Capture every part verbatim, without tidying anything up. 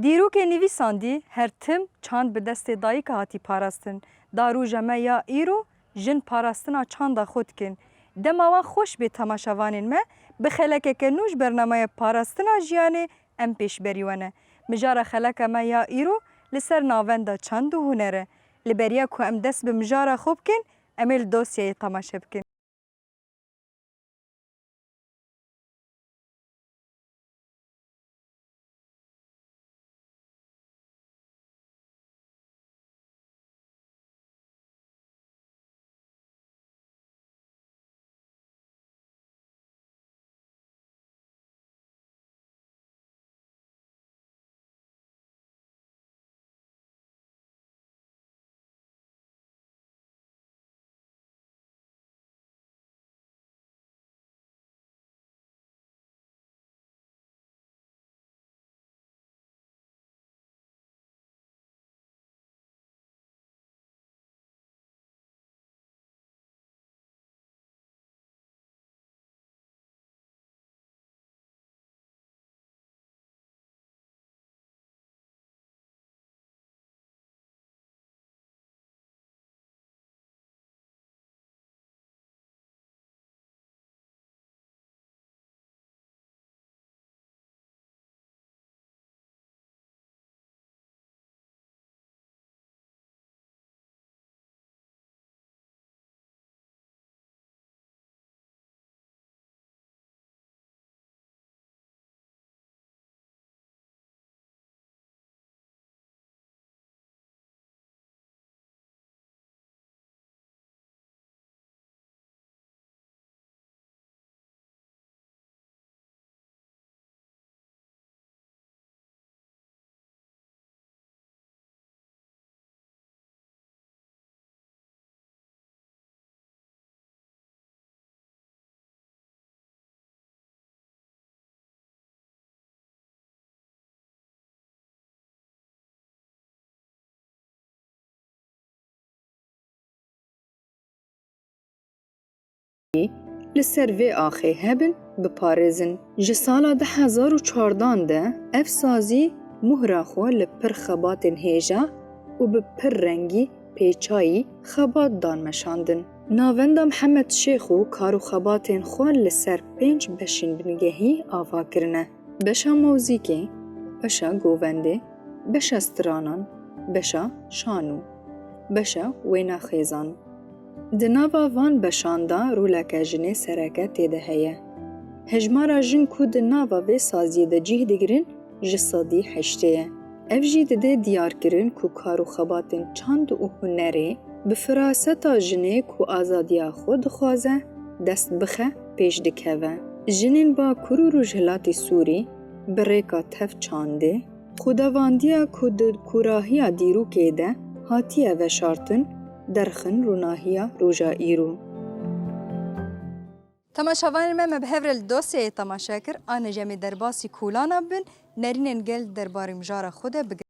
Dîrokê nivîsandî, her tim çand bi destê dayika hatî parastin. Da roja me ya îro, jin parastina çanda xwe dikin. Dema wan xweş bê temaşevanên me, bi xelekeke nû ji bernameya parastina jiyanê em pêşberî we ne. Mijara xeleka me ya îro li ser navenda çand û huner e. Li beriya ku em dest bi mijara xwe bikin, em ê li dosyayê temaşe bikin. Li ser vê axê hebin, biparêzin. Ji sala du hezar û çardan de ev sazî muhra xwe li pir xebatên hêja û bi pir rengî pêçayî xebat dan meşandin. Navenda Mihemed Şêxo kar û xebatên xwe li ser pênc beşên bingehî ava kirine. Beşa mozîkê, beşa govendê, beşa stranan, beşa şano, beşa wêna xêzan. Di nava van beşan de roleke jinê sereke tê de heye. Hejmara jin ku di nava vê saziyê de cih digirin ji sedî heştê ye. Ev jî dide diyarkirin ku kar û xebatên çand û hunerê bi firaseta jinê ku azadiya xwe dixwaze dest bixe pêş dikeve. Jinên Bakur û Rojhilatê Sûrî bi rêka tev çandê, xudavandiya ku di kûrahiya dîrokê de hatiye veşartin, derxin rûnahiya roja îro. Temaşevanên me, me bi hev re li dosyayê temaşe kir. Ane jî em ê derbasî kolana bibin, nerînên gel derbarê mijara xwe de bigirin.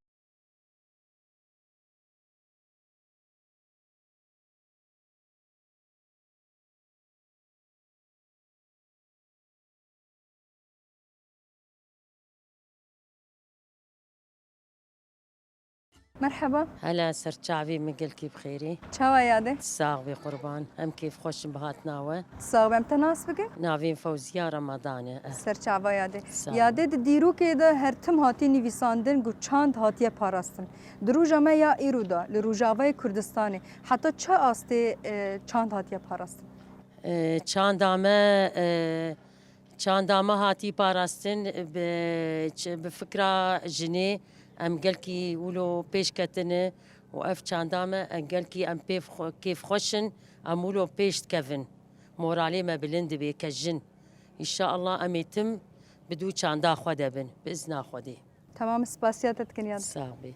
Merheba. Hela ser çavê min, gelkî bi xêrî. Çawa yadê? Sax bî qurban. Em kêfxweş in bi hatina we. Sax be, em te nas bikin? Navê min Fewziya Ramadan e. Ser çava yadê. Sağ ol. Yadê di dîrokê de her tim hatiye nivîsandin ku çand hatiye parastin. Di roja me ya îro de, li Rojavayê Kurdistanê, heta çi astê, e, çand hatiye parastin? E, çanda me, e, çanda me hatî parastin bi, ç-, bi fikra jinê em gelkî wilo pêş ketine û ev çanda me em gelkî em pê xwe-, kêfxweş in, em wilo pêş dikevin. Moralê me bilind dibe ke jin. Înşallah em ê tim bi dû çanda xwe de bin, bi izna Xwedê. Tamam, spasiya te dikin ya. Sax bî.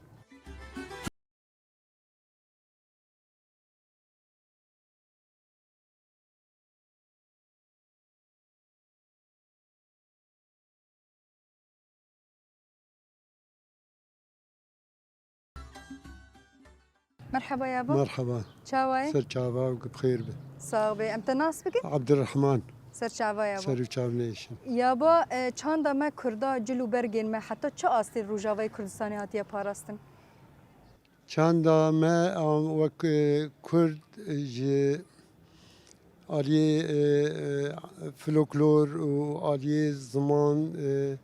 Merheba yaba. Merheba. Çawa ye? Ser çava û bi xêr be. Sax be. Em te nas bikin? Abdurrahman. Ser çava ya bo. Ser û çav nêşin. Ya bo, e, çanda me Kurda, cil û bergên me heta çi astê Rojavayê Kurdistanê hatiye parastin? Çanda me, a, wek, e, Kurd, e, ji aliyê, e, e, folklor û aliyê ziman, e,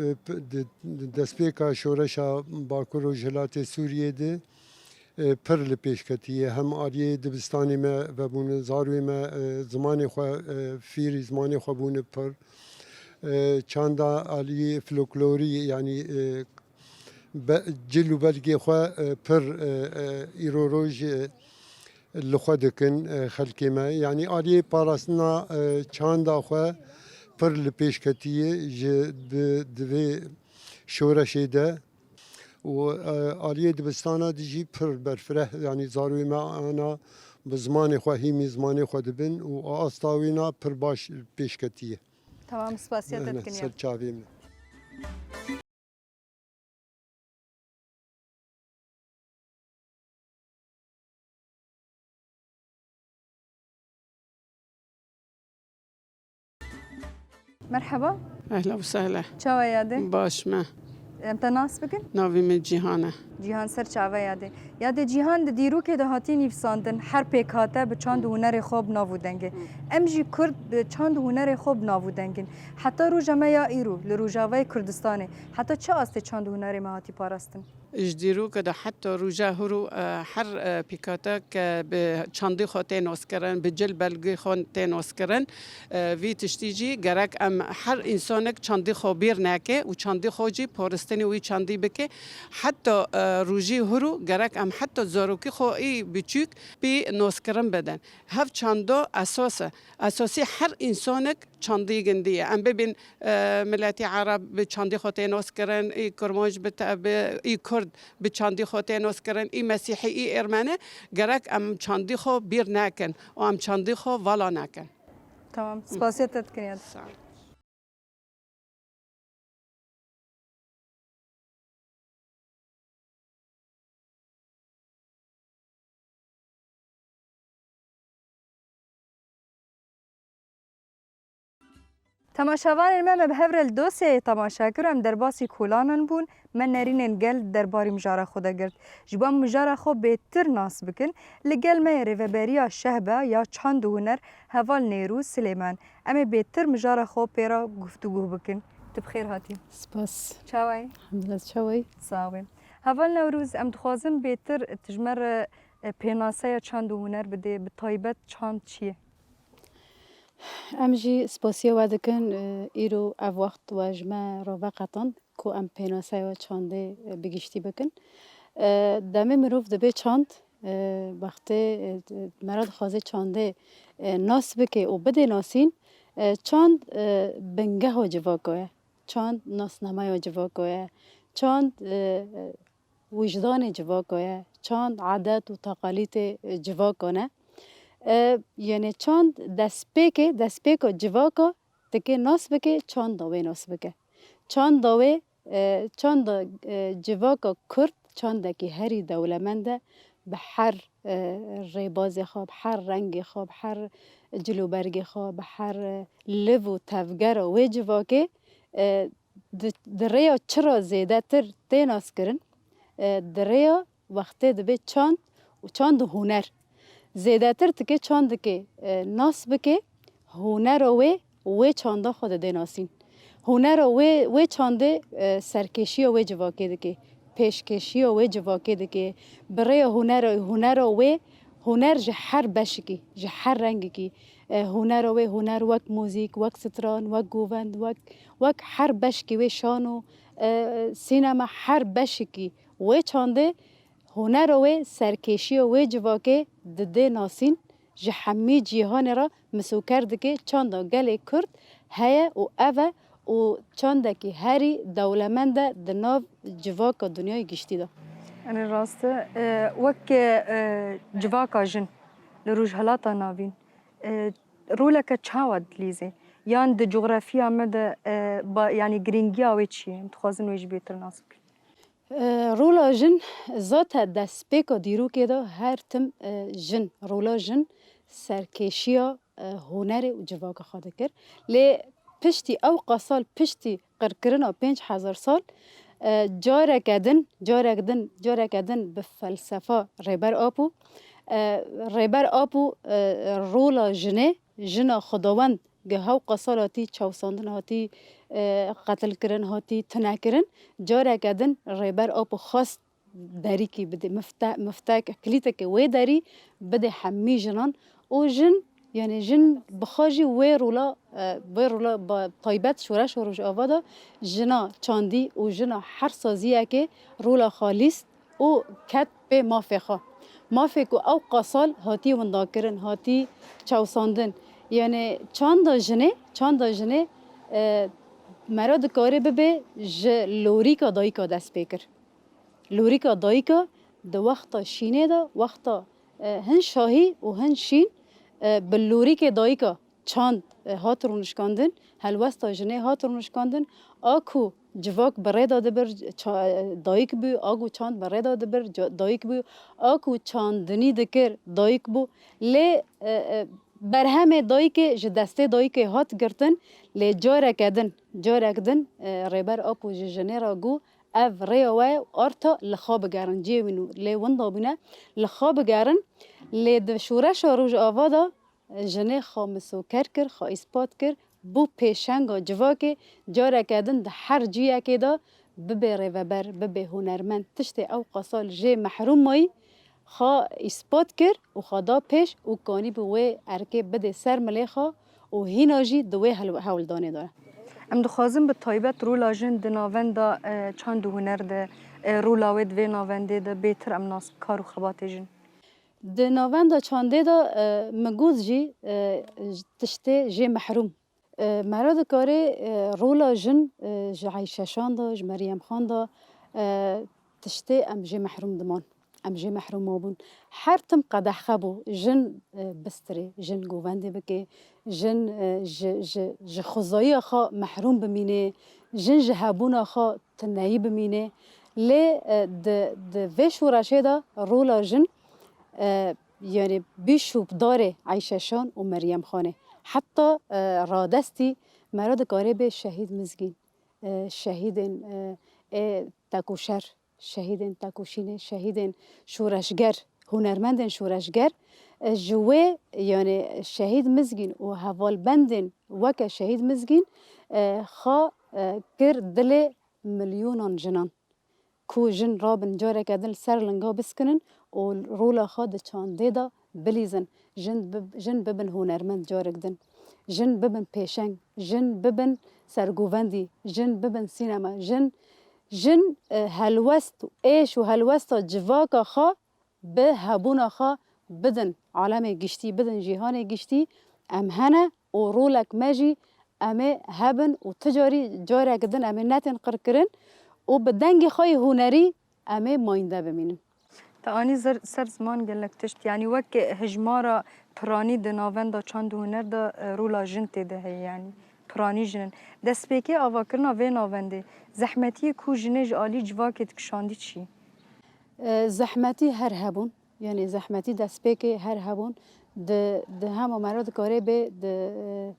e, p-, di, di destpêka şoreşa Bakur Rojhilatê Sûriyê de, e, pir li pêş ketiye. Hem aliyê dibistanê me vebûne, zarwê me, e, zimanê xwe, e, fîrî zimanê xwe bûne pir. E, çanda aliyê folklorî, yanî, e, be-, cil û belgê xwe, e, pir, e, e, îro roj, e, li xwe dikin, e, xelkê me. Yanî aliyê parastina, e, çanda xwe pir li pêş ketiye ji di, di vê şoreşê de. Û, e, aliyê dibistana de jî pir berfireh, yanî zarokê me ana bi zimanê xwe, hîmî zimanê xwe dibin û asta wîna pir baş pêş ketiye. Tamam, spasiya te Ehne, dikin ya. Ser çavê min. Merheba. Ehla û sehla. Çawa yade? Baş me. Em te nas bikin? Navê min Cîhan e. Cîhan, ser çava yade. Yade Cîhan di dîrokê de hatiye nivîsandin, her pêkhate bi çand û hunerê xwe bi nav û dengê. Em jî Kurd bi çand û hunerê xwe bi nav û dengin. Heta roja me ya îro, li Rojavayê Kurdistanê, heta çi astê çand û hunerê me hatî parastin? Ji dîroka de heta roja hûrû, e, her, e, pêkhatek bi çandî xwe tê naskirin, bi cil belgê xwe tê naskirin. E, vî tiştî jî gerek em her însanek çandî xwe bîr neke û çandî xwe jî paristinê wî çandî bike. Heta, e, rojî hûrû gerek em heta zarokî xwe î biçûk pê naskirin bidin. Hev çanda esas e. Esasî her însanek çandî gindî ye. Em bibin, e, miletî Ereb bi çandî xwe tê naskirin, î Kurmanc bi te-, bi, î Kurd bi çandî xwe tê naskirin, î Mesîhî, î Ermeni, gerek em çandî xwe bîr nekin û em çandî xwe vala nekin. Tamam, spasiya te dikin ya. Sağ ol. Temaşevanên me, me bi hev re li dosyayê temaşe kir, em derbasî kolanan bûn, me nerînên gel derbarî mijara xwe de girt. Ji bo em mijara xwe bêtir nas bikin, li gel me ye Rêveberiya Şehbe ya Çand û Huner, Heval Nêrû Silêman. Em ê bêtir mijara xwe pê re guftûgû bikin. Tu bi xêr hatî. Spas. Çawa yî? Elhamdulillah, çawa yî? Sax bî. Heval Newrûz, em dixwazin bêtir tu ji me re, e, pênaseya çand û huner bidê, bi taybet çand çi ye? Em jî spasiya we dikin, e, îro ev wext we ji me re veqetan ku em pênaseya çandê, e, bi giştî bikin. E, demê mirov dibe çand, e, wextê, e, mera dixwaze çandê, e, nas bike û bidê nasîn, e, çand, e, bingeha civaka ye. Çand nasnameya civaka ye. Çand, e, e, wijdanê civaka ye. Çand edet û teqalîtê, e, civaka ne. E, yenê çand destpêkê, destpêka civaka dike nas bike, çanda wê nas bike. Çanda wê, e, çanda, e, civaka Kurd çandekî herî dewlemend e, bi her, e, rêbazê xwe, bi her rengê xwe, bi her cilûbergê xwe, bi her, e, liv û tevgera wê civakê, e, di, di rêya çi re zêdetir tê naskirin, e, di rêya wextê dibe çand û çand û huner. Zêdetir dike çandikê, e, nas bike, hunera wê, wê çanda xwe dide nasîn. Hunera wê, wê çandê, e, serkêşiya wê civakê dike, pêşkêşiya wê civakê dike. Bi rêya hunera, hunera wê, huner ji her beşikî, ji her rengikî, e, hunera wê, huner wek muzîk, wek stran, wek govend, wek, wek her beşikî wê şano, e, sînema, her beşikî wê çandê, hunera wê, serkêşiya wê civakê dide nasîn, ji hemî cîhanê re misûker dike çanda gelê Kurd heye û ev e û çandekî herî dewlemend e di nav civaka dinyayê giştî de. Erê rast e. E, wek, e, civaka jin li Rojhilata Navîn, e, roleke çawa dilîze? Yan di coxrafiya me de, e, ba, yanî girîngiya wê çi ye? Em dixwazin wê jî bêtir nas bikin. E, rola jin, zaten destpêka dîrokê de her tim, e, jin, rola jin serkêşiya e, hunerê û civaka xwe dikir. Lê piştî ew qasal, piştî qirkirina pênc hezar sal, e, careke din, carek din, careke din bi felsefa Rêber Apo, e, Rêber Apo, e, rola jinê, jina xwedawend ge hew qasal hatî çawsandin, hatî, e, qetilkirin, hatî tunekirin. Careke din Rêber Apo xwest derîkî bide, mifte-, miftek, kilîteke wê derî bide hemî jinan û jin, yanî jin bi xwe jî wê rola, e, wê rola ba-, taybet şoreşa Rojava de jina çandî û jina her saziyekê rola xwe lîst û ket pê mafê xwe. Mafê ku ew qasal hatî windakirin, hatî çawsandin. Yanî çanda jinê, çanda jinê, e, mera dikare bibe ji lorîka dayika dest pê kir. Lorîka dayika di wexta şînê de, wexta, e, hin şahî û hin şîn, e, bi lorîkê dayika çand, e, hat rûnişkandin, helwesta jinê hat rûnişkandin, a ku civak bi rê de dibir, ça-, e, dayik bû, a ku çand bi rê de dibir, ca-, dayik bû, a ku çandinî dikir, dayik bû. Lê, e, e, berhemê dayikê ji destê dayikê hat girtin, lê careke din, carek din, e, Rêber Apo ji jinê re got, ev rêya we ye, arta li xwe bigerin, cihê wî nû lê winda bûne, li xwe bigerin. Lê di şoreşa Rojava de jinê xwe misoker kir, xwe îspat kir, bû pêşenga civakê, careke din di her cihekê de bibe rêveber, bibe hunermend, tiştê ew qasal jê mehrûm mayî, xwe îspat kir û xwe da pêş û kanî bi wê erkê bidê ser milê xwe û hîna jî di wê hel-, hewldanê de ye. Em dixwazin bi taybet rola jin di navenda, e, çand û huner de, e, rola wê di vê navendê de bêtir em nas kar û xebatê jin. Di navenda çandê de, e, min got jî, e, tiştê jê mehrûm. E, mera dikarê, e, rola jin, e, ji Eyşe Şan de, ji Meryem Xan de, e, tiştê em jê mehrûm diman. Em jê mehrûm mabûn. Her tim qedexe bû. Jin, e, bistirê, jin govendê bike, jin, e, ji, ji, ji xwezayiya xwe mehrûm bimîne, jin ji hebûna xwe tuneyî bimîne. Lê, e, di, di vê şoreşê de rola jin, e, yanî bî şûpdarê Eyşe Şan û Meryem Xanê. Heta, e, radestî mera dikarê bê şehîd Mizgîn, e, şehîdên, e, ê tekoşer, şehîdên tekoşînê, şehîdên şoreşger, hunermendên şoreşger, e, ji wê, yanî şehîd Mizgîn û hevalbendên weke şehîd Mizgîn, e, xwe, e, kir dilê milyonan jinan. Ku jin rabin careke din li ser linga biskinin û rola xwe di çandê de bilîzin. Jin bi-, jin bibin hunermend carek din. Jin bibin pêşeng, jin bibin sergovendî, jin bibin sînema, jin, jin, e, helwest û êş û helwesta civaka xwe bi hebûna xwe bidin alemê giştî, bidin cîhanê giştî, em hene û rolek me jî em ê hebin û ti carî carek din em ê netên qirkirin û bi dengê xwe yê hunerî em ê mayînde bimînin. Te anî zer-, ser ziman gelek tişt, yanî wek hejmara piranî di navenda çand û huner de, e, rola jin tê de heye, yanî piranî jin in. Destpêkê avakirina vê navendê, zehmetiyê ku jinê ji alî civakê dikişandî çi? E, zehmetî her hebûn, yanî zehmetî destpêkê her hebûn. Di, di hema mera dikarê bê di, e,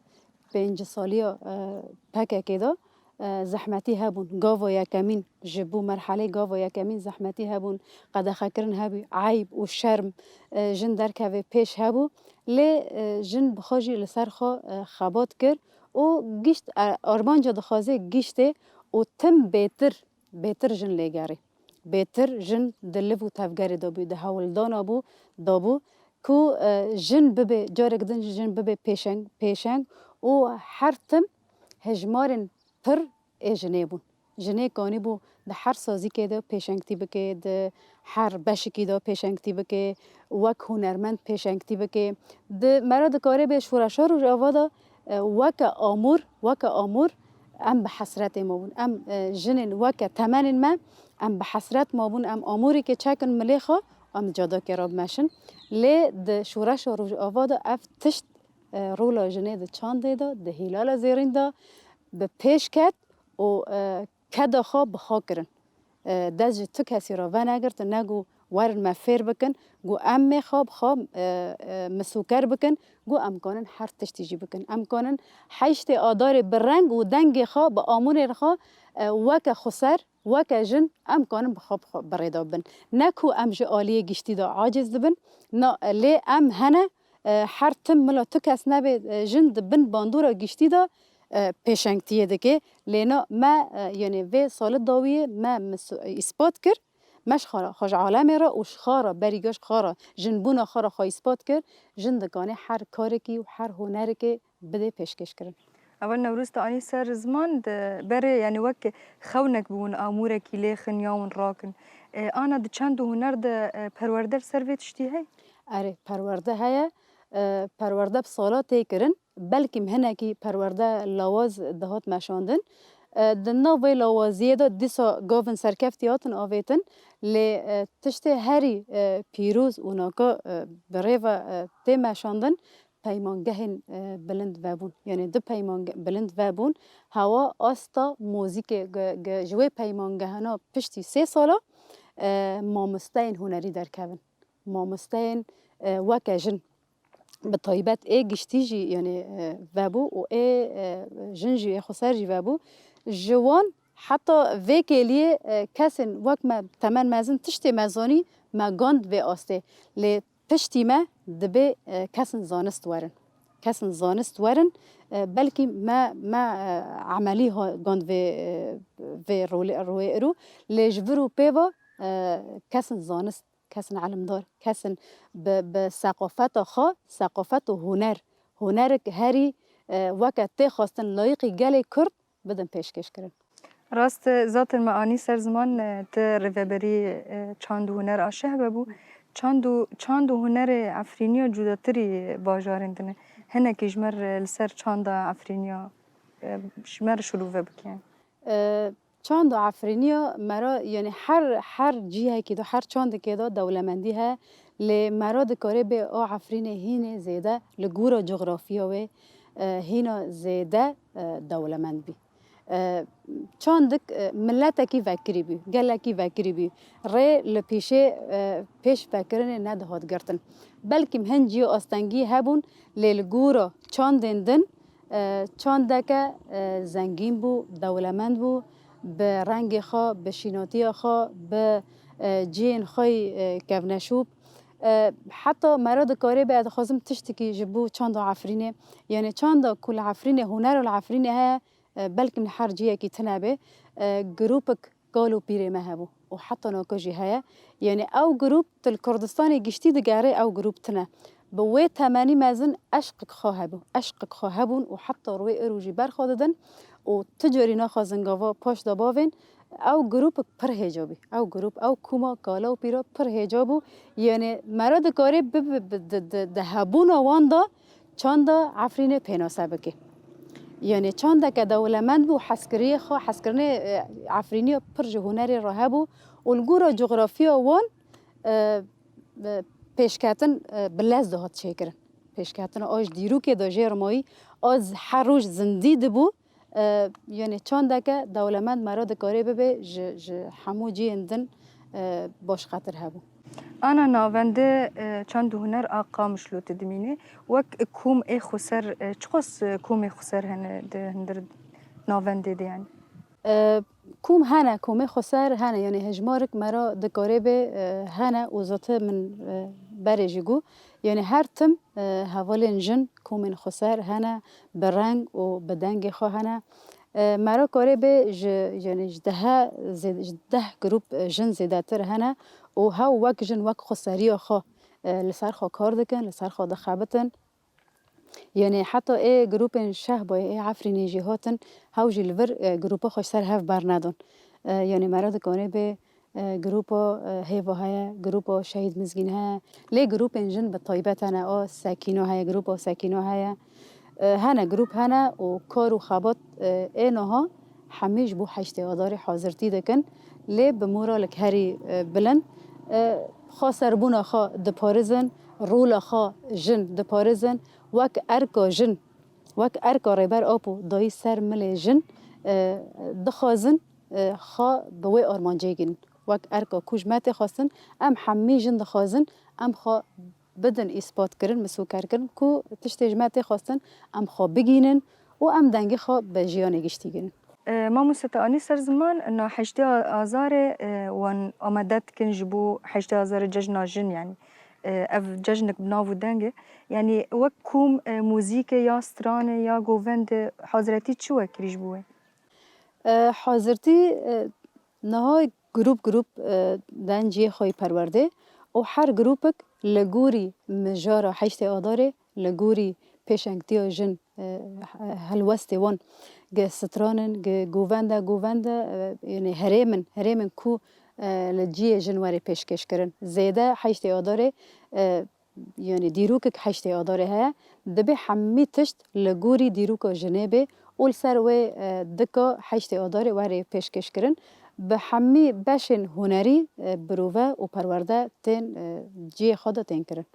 pênc saliya, e, P K K de, e, zehmetî hebûn. Gava yekemîn ji bo merhelê gava yekemîn zehmetî hebûn. Qedexekirin hebû, eyb û şerm, e, jin derkevê pêş hebû. Lê, e, jin bi xwe jî li ser xwe, e, xebat kir û gişt, e, armanca dixwaze giştê û tim bêtir bêtir jin lêgerî. Bêtir jin di liv û tevgerê de bû, di hewldana bû, de bû ku, e, jin bibe, carek din jin bibe pêşeng, pêşeng û her tim hejmarên pir ê jinê bûn. Jinê kanîbû di her sazîkê de pêşengtî bike, di her beşikî de pêşengtî bike, wek hunermend pêşengtî bike. Di mera dikarê bê şoreşa Rojava de, e, weke amûr, weke amûr em bi hesretê mabûn. Em, e, jinên weke temenên me, em bi hesret mabûn, em amûrêkê çekin milê xwe, em cadakê re bimeşin. Lê di şoreşa Rojava de ev tişt, e, rola jinê di çandê de, di hîlala zêrîn de bi pêş ket û, e, keda xwe bi xwe kirin. E, dest ji tu kesî re venegirtin, negot werin me fêr bikin, ku em mê xwe bi xwe, e, e, misûker bikin, ku em kanin her tiştî jî bikin. Em kanin heştê Adarê bi reng û dengê xwe, bi amûrên xwe, e, weke xweser, weke jin, em kanin bi xwe, bi xwe bi rê de bin. Ne ku em ji aliyê giştî de aciz dibin, na, lê em hene, e, her tim mila tu kes nebe, e, jin di bin bandora giştî de, e, pêşengtiyê dike. Lê na me, e, yanê vê sali dawiyê me misu-, îspat kir, me ji xwe re, xwe ji alemê re û ji xwe re, berî ge ji xwe re, jinbûna xwe re xwe îspat kir, jin dikanê her karekî û her hunerekê bidê pêşkêşkirin. Evel Newroz te anî ser ziman, di berê, yanî wek xewnek bûn, amûrekî lêxin ya hûn rakin. E, ana di çand û huner de, e, perwerde li ser vê tiştî heye? Erê, perwerde heye. E, perwerde bi sala tê kirin. Belkî hinekî perwerde lawaz dihat meşandin. E, di nav vê lawaziyê de dîsa gavin serkeftî hatin avêtin. Lê, e, tiştê herî, e, pîroz û naka, e, bi rê ve, e, tê meşandin, peymangehên, e, bilind vebûn. Yanê du peymange-, bilind vebûn, hewa asta muzîkê ge-, ge-, ji wê peymangehana piştî sê sala, e, mamosteyên hunerî derkevin. Mamosteyên, e, weke jin, bi taybet ê giştî jî, yanê, e, vebû û ê, e, jin jî, ê xweser jî vebû. Ji wan heta vê kêliyê, e, kesên wek me temen mezin tiştê me zanî, me gand vê astê. Lê piştî me dibê, e, kesên zanist werin. Kesên zanist werin, e, belkî me, me, e, emelî ha gand vê, e, vê rolê, rûyê îro. Lê ji vir û pê ve, e, kesên zanist, kesên elimdar, kesên bi, bi seqafeta xwe, seqafet û huner, hunerik herî, e, weke tê xwestin layîqî gelê Kurd bidin pêşkêşkirin. Rast, e, zaten me anî ser ziman, e, tu rêveberî, e, çand û huner a şehve bû. Çand û, çand û hunerê Efrîniya cudatirî bajarên din e. Hinekî ji me re li ser çanda Efrîniya, e, ji me re şirove bike. E, çanda Efrîniya me re, yanî her, her cihekî de, her çandekê de dewlemendî heye. Lê me re dikare bê a Efrînê hînê zêde li gora coxrafiya wê, e, hîna zêde, e, dewlemend bî. E, çandik, e, miletekî vekirî bû, gelekî vekirî bû. Rê li pêşê, e, pêş vekirinê nedihat girtin. Belkî hin cihê astengî hebûn, lê li gora çandên din, e, çandeke, e, zengîn bû, dewlemend bû, bi rengê xwe, bi şînatiya xwe, bi, e, cihên xwe yî, e, kevneşûb. E, heta me re dikarê be, ez dixwazim tiştekî ji bo çanda Efrînê, yanî çanda ku li Efrînê, hunera li Efrînê heye, e, belkim li her cihekî tune be, e, grûpik kal û pîrê me hebû û heta naka jî heye. Yanî ew grûp tu li Kurdistanê giştî digerê, ew grûp tune. Bi wê temenî mezin eşqik xwe hebû, eşqik xwe hebûn û heta rûyê îro jî berxwe didin û tu carî naxwazin gava paş de bavên. Ew grûpik pir hêca bî. Ew grûp, ew kûma kala û pîra pir hêca bû. Yanî me re dikarê bi, bi, bi, di, di, di hebûna wan de çanda Efrînê pênase bike. Yanî çandeke dewlemend bû, hezkiriyê xwe, hezkirinê, e, Efrîniya pir ji hunerê re hebû û li gora coxrafiya wan, e, e, pêşketin, e, bi lez dihat çêkirin. Pêşketina a ji dîrokê de jê re mayî, a z-, her roj zindî dibû, e, yanî çandeke dewlemend me re dikarê bibe ji, ji hemû cihên din, e, başqetir hebû. Ana navendê, e, çand û huner a Qamişlo tu dimînê. Wek kom ê xweser, e, çiqas, e, komê xweser hene di hundir navendê de yanî? E, kom hene, komê xweser hene, yanî hejmarik me re dikarê be, e, hene û zate min, e, berê jî got. Yanî her tim, e, hevalên jin komên xweser hene, bi reng û bi dengê xwe hene. E, me re karê be ji, yanî ji dehe zê-, ji deh grûp, e, jin zêdetir hene û hew wek jin, wek xweseriya xwe, e, li ser xwe kar dikin, li ser xwe dixebitin. Yanî heta ê grûpên Şehbayê, ê Efrînê jî hatin, hew jî li vir, e, grûpa xwe ji ser hev bernedin. E, yanî me re dikanê bê, e, grûpa, e, Hêva heye, grûpa Şehîd Mizgîn heye. Lê grûpên jin bi taybet hene, a Sekîna heye, grûpa Sekîna heye. E, hene grûp hene û kar û xebat, e, ê niha hemî ji bo heştê Adarê hazirtî dikin, lê bi moralek herî, e, bilind, e, xweserbûna xwe diparizin, rola xwe jin diparizin, wek erka jin, wek erka Rêber Apo dayî ser milê jin, e, dixwazin, e, xwe bi wê armancê gînin. Wek erka ku ji me tê xwestin, em hemî jin dixwazin em xwe bidin îspat kirin, misûker kirin ku tiştê ji me tê xwestin, em xwe bigînin û em dengê xwe bi jiyanê giştî girin. E, mamoste, te anî ser ziman, na heştê Azarê, e, wan amade dikin ji bo heştê Azarê cejna jin, yanî, e, ev cejnik bi nav û deng e. Yanî wek kom, e, muzîkê ya stranê ya govendê hazretî çi we kirî ji bo wê? E, hazirtî, e, niha grûp grûp, e, den cihê xwe yê perwerdê û her grûpik li gorî mijara heştê Adarê, li gorî pêşengtiya jin, e, helwestê wan, gi stran in, gi govende, govende, e, yanî herêm in, herêm in ku, e, li cihê jin were pêşkêş kirin. Zêde heştê Adarê, e, yanî dîrokek heştê Adarê heye, divê hemî tişt li gorî dîroka jinê bê û li ser wê, e, dika heştê Adarê were pêşkêş kirin. Bi hemî beşên hunerî, e, birove û perwerde tên, e, cihê xwe de tên kirin.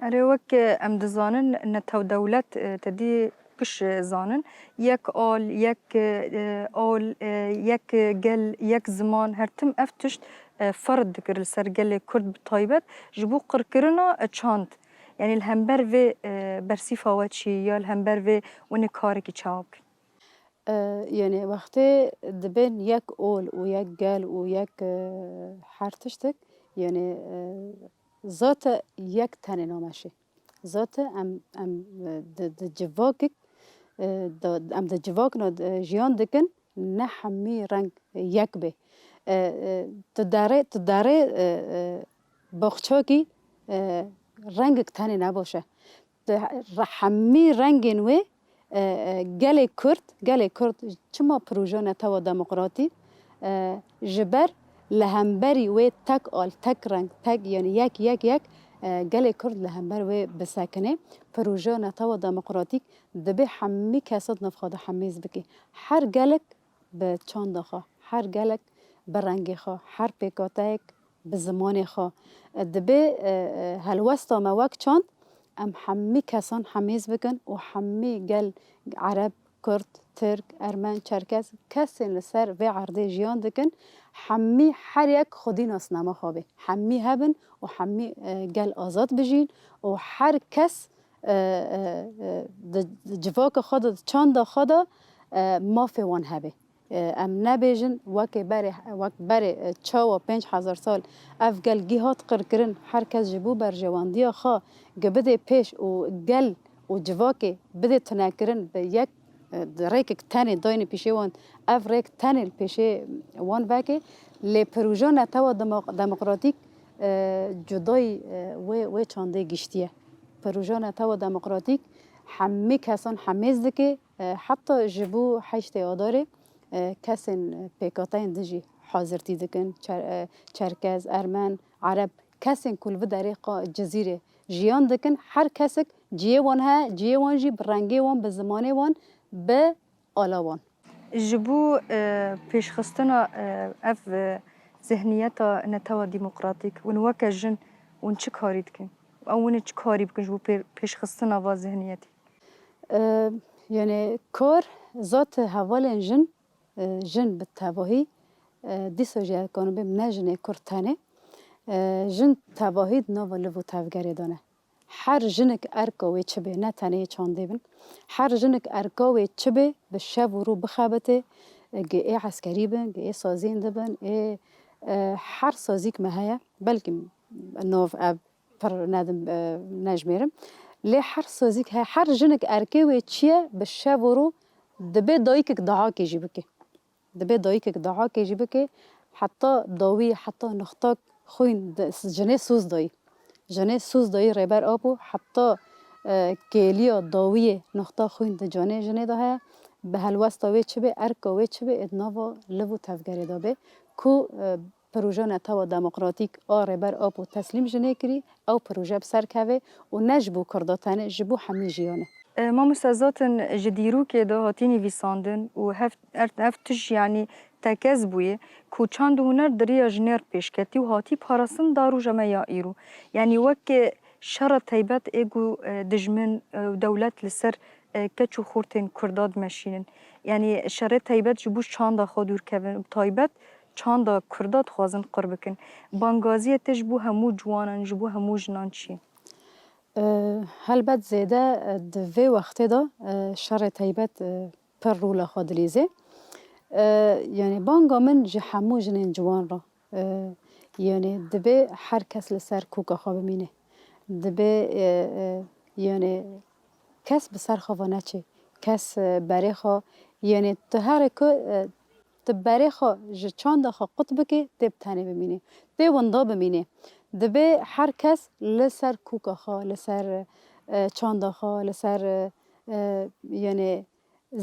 Erê, wek, e, em dizanin, netew dewlet, e, te dî giş, e, zanin. Yek al, yek, e, al, e, yek gel, yek ziman, her tim ev tişt, e, ferz dikir li ser gelê Kurd bi taybet ji bo qirkirina, e, çand. Yanî li hember vê, e, bersîfa we çi ye ya li hember vê winê karekî çawa bikin? E, yanî wextê dibên yek ol û yek gel û yek, e, her tiştek, yanî, e, zate yek tenê nameşê. Zate em, em, e, di, di civakek, e, da, em di civakna, e, jiyan dikin, ne hemî reng yek bê. E, e, tu derê, tu derê, e, e, baxçakî, e, rengek tenê nebaş e. Di re-, hemî rengên wê, e, e, gelê Kurd, gelê Kurd çima proje netewa demokratîk, e, ji ber li hemberî wê tek al, tek reng, tek, yanî yek, yek, yek, e, gelê Kurd li hember wê bisekine. Proje netewa demokratîk dibê hemî kesa di nav xwe de hemêz bike. Her gelek bi çanda xwe, her gelek bi rengê xwe, her pêkateyek bi zimanê xwe. Dibê, e, e, helwesta me wek çand, em hemî kesan hemêz bikin û hemî gel, Ereb, Kurd, Tirk, Ermen, Çerkez, kesên li ser vê erdê jiyan dikin, hemî her yek xwedî nasnama xwe bê. Hemî hebin û hemî, e, gel azad bijîn û her kes, e, e, e, di, di civaka xwe de, di çanda xwe de, e, mafê wan hebe. E, em nebêjin wekê berê, wek berê, e, çawa pênc hezar sal ev gel gî hat qirkirin, her kes ji bo berjewendiya xwe gi bidê pêş û gel û civakê bidê tunekirin bi yek, e, rêkek tenê dayne pêşê wan, ev rêk tenê li pêşê wan veke. Lê proja netewa demo-, demokratîk, e, cudayî, e, wê, wê çandê giştiye. Proja netewa demokratîk hemî kesan hemêz dike, e, heta ji bo heştê Adarê, e, kesên, e, pêkateyên din jî hazirtî dikin. Çer-, e, Çerkez, Ermen, Ereb, kesên ku li vi derê qa-, Cizîrê jiyan dikin, her kesek ciyê wan heye, ciyê wan jî bi rengê wan, bi zimanê wan, bi ala wan. Ji bo, e, pêşxistina, e, ev, e, zihniyeta netewa demokratîk, hûn weke jin, hûn çi karî dikin? Ew hûn ê çi karî bikin ji bo pê-, pêşxistina va zihniyetê? E, yanî kar zat hevalên jin, e, jin bi tevahî, e, dîsa jî ez kanim bêm ne jinê Kurd tenê, e, jin tevahî di nava liv û tevgerê de ne. Her jinik erka wê çi bê, ne tenê çandê bin. Her jinik erka wê çi bê, bi şev û rû bixebitê, e, gi ê eskerî bin, gi ê saziyên di bin, ê, e, her sazîk me heye, belkî nav ev pir nedim, e, nejmêrim. Lê her sazîk he, her jinik erkê wê çi ye, bi şev û rû dibê dayikek dahakê jî bike. Dibê dayikek dahakê jî bike, heta dawî, heta nixtak xwîn di, jinê soz dayî. Jinê soz dayî Rêber Apo, heta, e, kêliya dawiyê nixta xwîn di canê jinê de heye. Bi helwesta wê çi bê, erka wê çi bê, ê di nava liv û tevgerê de bê. Ku, e, proje netewa demokratîk a Rêber Apo teslîm jinê kirî, ew proje bi ser keve û ne ji bo Kurda tenê, ji bo hemî jiyanê. E, mamoste, zaten ji dîrokê de hatî nivîsandin û hev, er, ev tişt, yanî, tekez bûye ku çand û huner di riya jinê re pêş ketî û hatî parastin da roja me ya îro. Yanî weke şera taybet ê ku, e, dijmin, e, û dewlet li ser, e, keç û xortên Kurda dimeşînin. Yanî şerê taybet ji bo çanda xwe dûr kevin, bi taybet çanda Kurda dixwazin qur bikin. Bangaziyê te ji bo hemû ciwanan, ji bo hemû jinan çi ye? E, Helbet zêde, e, di vê wextê de, e, şerê teybet, e, pir rûla xwe dilîzê. E, Yanî banga min ji hemû jinên ciwan re. E, yanî dibê her kes li ser kûka xwe bimîne. Dibê, e, e, yanî kes bi ser xwe ve neçê. Kes, e, berê xwe, yanî tu herê ku, e, tu berê xwe ji çanda xwe qut bikî, tê bi tenê bimînî. Tê winda bimînî. Dibê her kes li ser kûka xwe, li ser, e, çanda xwe, li ser, e, e, yanî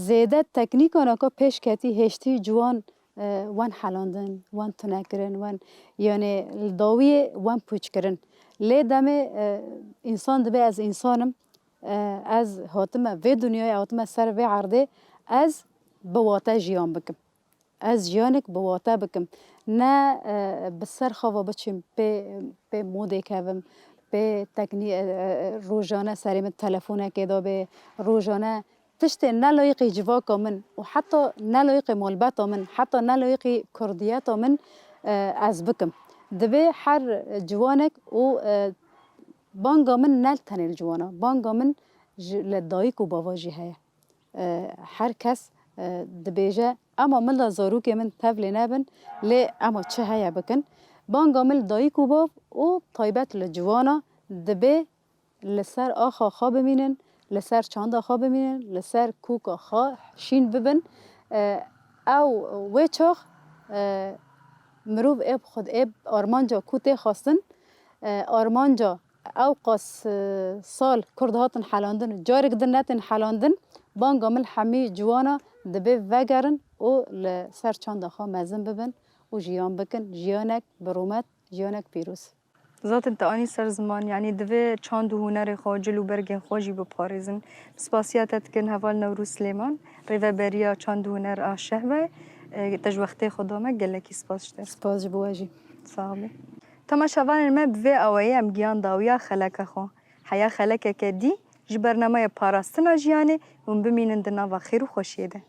zêde teknîkana ku pêş ketî hêştî ciwan, e, wen helandin, wen tunekirin, wen, yanî li dawiyê wen pûçkirin. Lê demê, e, însan dibê ez însan im, e, ez hatime vê dinyayê, hatime ser vê erdê, ez bi wate jiyan bikim. Ez jiyanek bi wate bikim. Ne, e, bi ser xwe ve biçim, pê, pê modê kevim, pê teknî, e, e, rojane serê min telefonekê de bê, rojane tiştê ne layiqî civaka min û heta ne layiqî malbeta min, heta ne layiqî kurdiyeta min, e, ez bikim. Dibê her ciwanek û, e, banga min ne tenê li ciwana, banga min ji, li dayik û bava jî heye. E, her kes, e, dibêje, ema mila zarokê min tevlê nebin, lê ema çi heye bikin. Banga min li dayik û bav û taybet li ciwana dibê li ser axa xwe bimînin, li ser çanda xwe bimînin, li ser kûka xwe şîn bibin. E, ew wê çax, e, mirov ê bi xwe, ê armanca ku tê xwestin, e, armanca ew qas, e, sal Kurd hatin helandin û carek din netin helandin, banga min hemî ciwana dibê vegerin û li ser çanda xwe mezin bibin û jiyan bikin, jiyanek bi rûmet, jiyanek pîroz. Zaten te anî ser ziman, yanî divê çand û hunerê xwe, cil û bergên xwe jî biparêzin. Spasiya te dikin heval Newroz Silêman, rêveberiya çand û huner a Şehbe, e, te ji wextê xwe da me, gelekî spas ji te. Spas ji bo we jî. Sax bî. Temaşevanên me, bi vê awayî em gihan dawiya xeleka xwe. Heya xelekeke dî ji bernameya parastina jiyanê, hûn bimînin di nava xêr û xweşiyê de.